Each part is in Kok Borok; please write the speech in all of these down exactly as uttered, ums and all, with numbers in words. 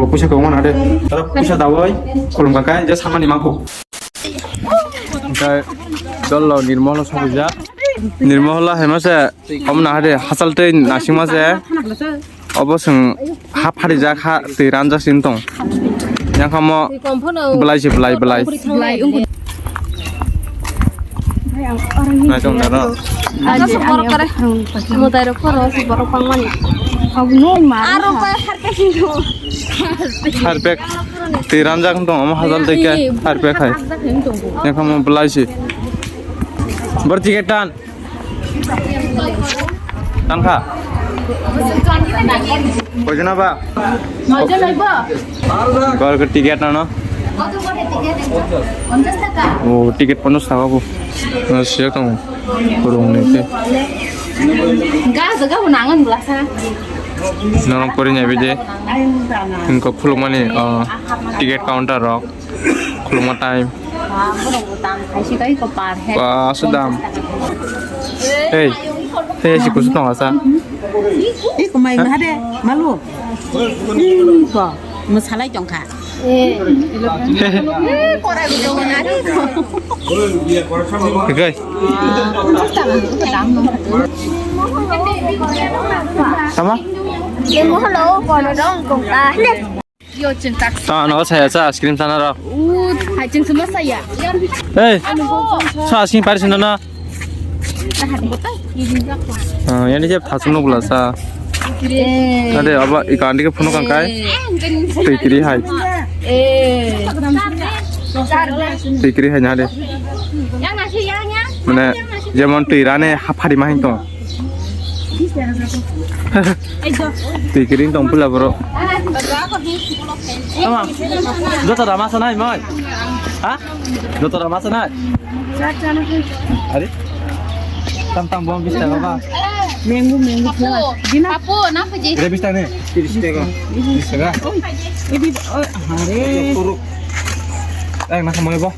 Puisa kwbangma nade. Tara puisa dawai, khulum kha kai, je samani mangkho. Hingke dol lo Nirmoholo sokijak. Nirmoholo hai masa, om na hade, hachal tei nasing masa. Obo chwng ha pharijak ha twi ranjak sini tong. Yang kamo belai se belai belai. Nai tong daro. Ano se borok kare. Mutai rok phoro se borok pangmani. Aro pa harke sini. Harpek twi ranjak tong omo hajal tei ke harpek hai. Yang kamo belai se. Bor ticket tan. Tangkha. Koi jona ba? Noijon hoibo. Kor ko ticket ano. Koto kore ticket ekjon? Ponchas taka. O ticket ponchas taka bo. Na siya tong. Kurung ni te. Ga jaga bo nangan belasa. Norok kori nya bide. Inko khuluk mani, ah, ticket counter rok. Khulukma time. Ba, borok bo dam khaisi kai ko per head. Ba, aswk dam. Ponchas taka. Hey, hey, si kusu tong asa. Ih, kumai ma de, malu. Ih, ko, masalai tong kha. Eh, korai bo tong na. Kai. Ponchas taka dam no. Sama? Emo holo, kono dong kong ka. Ta no saya sa ice cream sana ro. Ut, hai ching semua saya. Hey. Sa ice cream pari sino na. Ah, yani je thasung no bula sa. Ade aba ikan dige phone kan kai. Tikiri hai. Eh. Tikiri hai na de. Yang nasi yang ya. Mane jemon twi rane haphari ma hin tong. Twi kiring tong pula borok. Tama. Joto rama sanai moi. Ha? Joto rama sanai. Are? Tam tam bom bis taka ba. Mango, mango flavor. Dina. Papu, napa ji? Re bis taka ne? Tiris taka. Tiris taka. Oi, ini, oh, are. Turuk. Eh, nasa moi bo.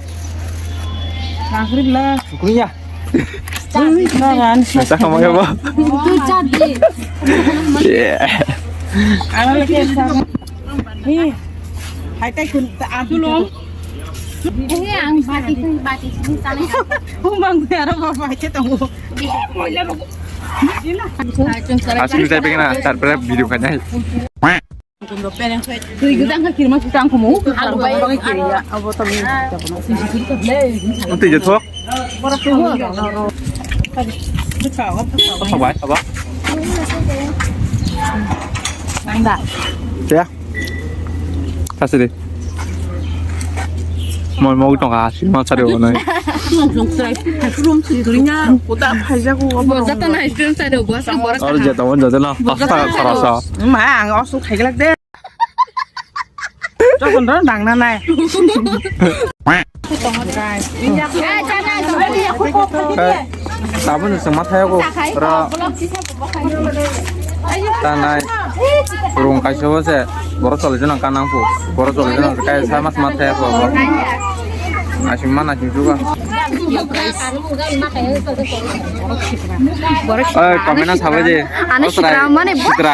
Sangkri bela. Sukri ya. Nasa kamo ya bo. Yeah. Hai tai kun ta adulo. Eh, ang bati kun bati kun sana. Umang aro ba hai te tongo. Asli tai pegna tarpore video kanai. Twi gwdang khe kirima sita ang khumu. Alu bai. Abo to mi. Twi je thok. Thok bai, abo. Nangda. Ya. Kasih deh. Moi mau tong ka, sini mau cari mana? Belum sendirinya, kota phajago. Bo jatana ice cream sari, bo sa borak. Aro jatana, jatana. Pasta sarasa. Ma, ang osu khaigilak de. Jokhon ro nang na nai. Tabun se ma thayo ko. Ra. Ta nai. Rung kaisa bo se. Boro choli jana kanang pu. Boro choli jana kai sa mas ma thaya ko. Asing mana sing juga. Oi, comment sabai de. Ani sitra mane sitra.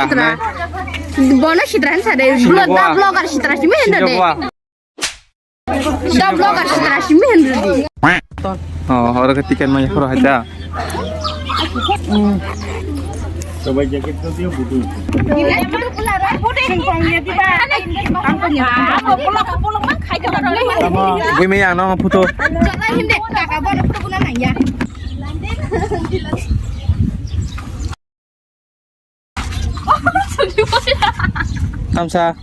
Bono sitra han sade. Blogger sitra simi hende de. Da vlogger sitra simi hende. Oh, oro ke ticket mai horo haja. Bui me yang no photo. Tamsa.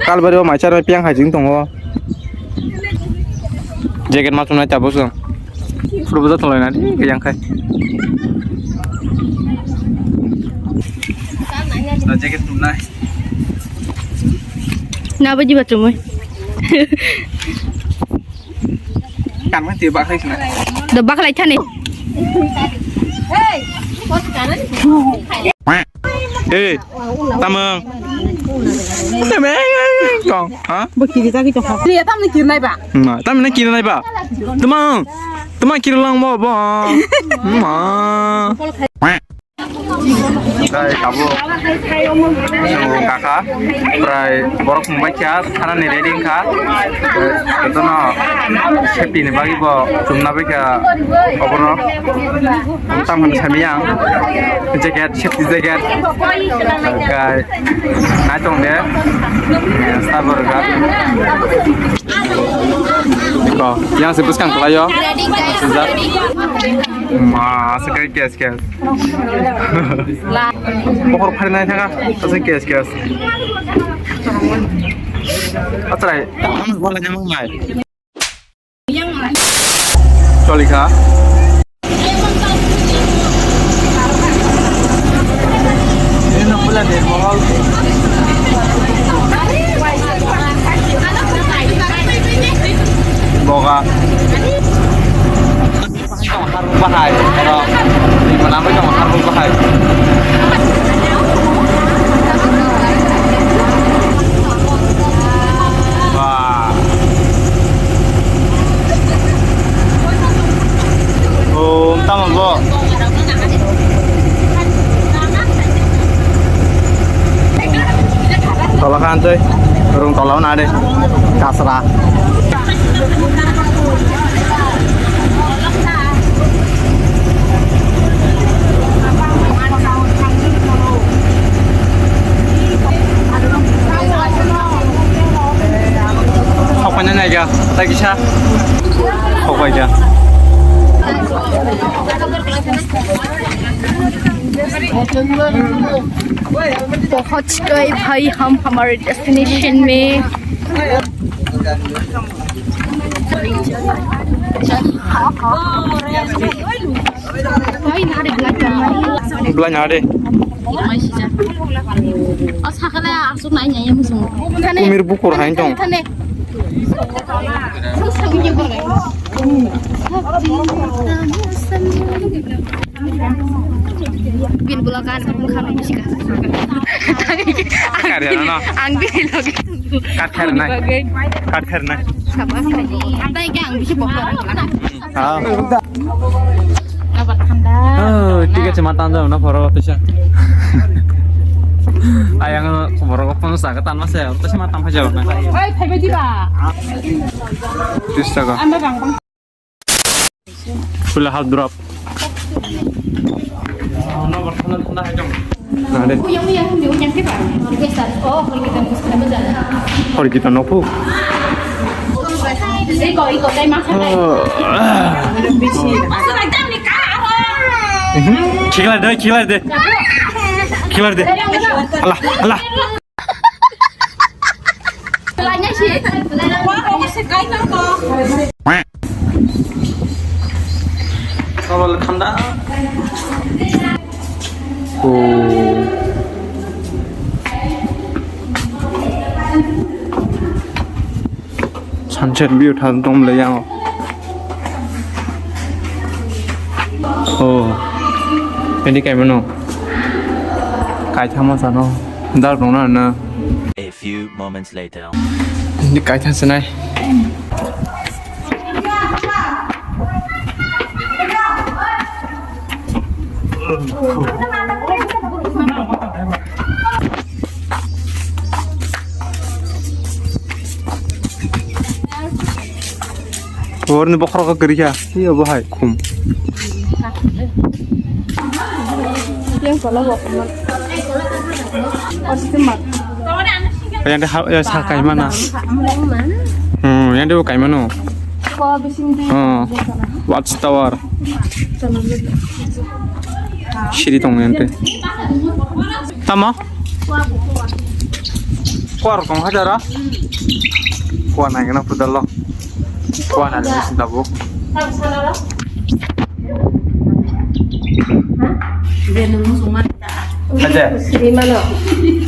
Kalbari o maisa roi piang hai jing tongo. Jacket ma chumnai tabuk song. Photo bo joto laina di yang khai. Na jacket chumnai. Na baji ba chumui. Kan mati bakhai sina. Do bakhlai thani. Eh, tamang. Tamang, kong, ha? Bo kiri ta ki to. Kiri ta mani kiri nai ba. Na, tamang kiri nai ba. Tamang. Tamang kiri lang bo bo. Ma. Tei tabuk chwng kaka, prai borok mungbai kha, thanani ready wngkha. Jotono safety ni bagwi bo chumna bai kha obono. Tamoni sami ang jacket, safety jacket. Kai nai tong de. Sabo rega. Ko, yang se buskang kelayo. Sejak. Ma, sekai kes kes. Bokhor phari nai thaka, asai kes kes. Atrai, wala nyamang nai. Choli kha. Boga. Tong harbo bahai, oro. Rimana bai tong harbo bahai. Wah. Oh, tamo bo. Tola khan tei rung tola na de kasra. Hokpaina naiga, tei kisa hokpaija. पहुंच गए भाई हम हमारे डेस्टिनेशन में। Belai nade. Kumir bukur hai tong. Bin bulakan, bulakan musik. Kare na. Ang bin lagi. Kat kare na. Kat kare na. Sabar. Tei khe ang bisi bokol. Ah. Apa tanda? Oh, tiga jam tanda na poro tisa. Ayang poro ko pon sa ka tan ma se, tisa ma tam ha jao na. Oi, thai ba di ba. Tis taka. Amba bang bang. Pula half drop. Nade. Hor kita nopo. Iko, iko, tai masa tai. Khiklai de, khiklai de. Khiklai de. Alah, alah. Sabal khanda. Oh. Sunset view thang tong le yang. Oh. Ini kayak mana? Kaithama sano. Dar dong na na. A few moments later. Hindi kaitha sanai. Borni bokhorok kwrwi kha. Tei obo hai khum. Yang pala bo khum. Yang de ha, ya sa kaimana. Hmm, yang de bo kaimano. Hmm, watch tower. Siri tong yang de. Tamo? Kuar kong hajara. Kuar nai kena pudalo. Kuar nai kena tabuk. Aja. Ini mano.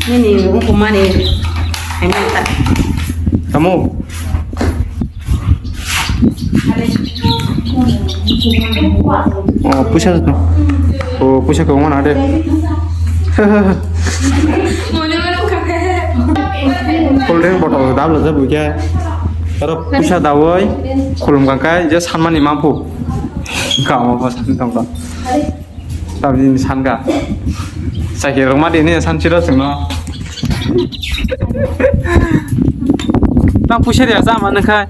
Ini hukuman ini. Kamu. Oh, puisa to. Oh, puisa ko mana de. Cold drink bottle dab lo jabu ke. Aro puisa dawai, khulum kangkai, je sanmani mampu. Kamo pa san tongka. Tabini sanka. Sakhe rwma di ni sanchiro chwngno. Nang puisa riya cha ma nang khai.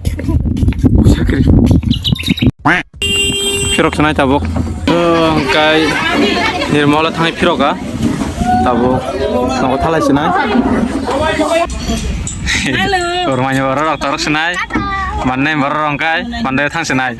Puisa kiri. Phirok sanai tabuk. Kai nirmola thangwi phirok a. Tabuk. Nongo thalai sinai. Rwmani borok rok torok sinai. Mannai borok rok kai. Mandai thang sinai.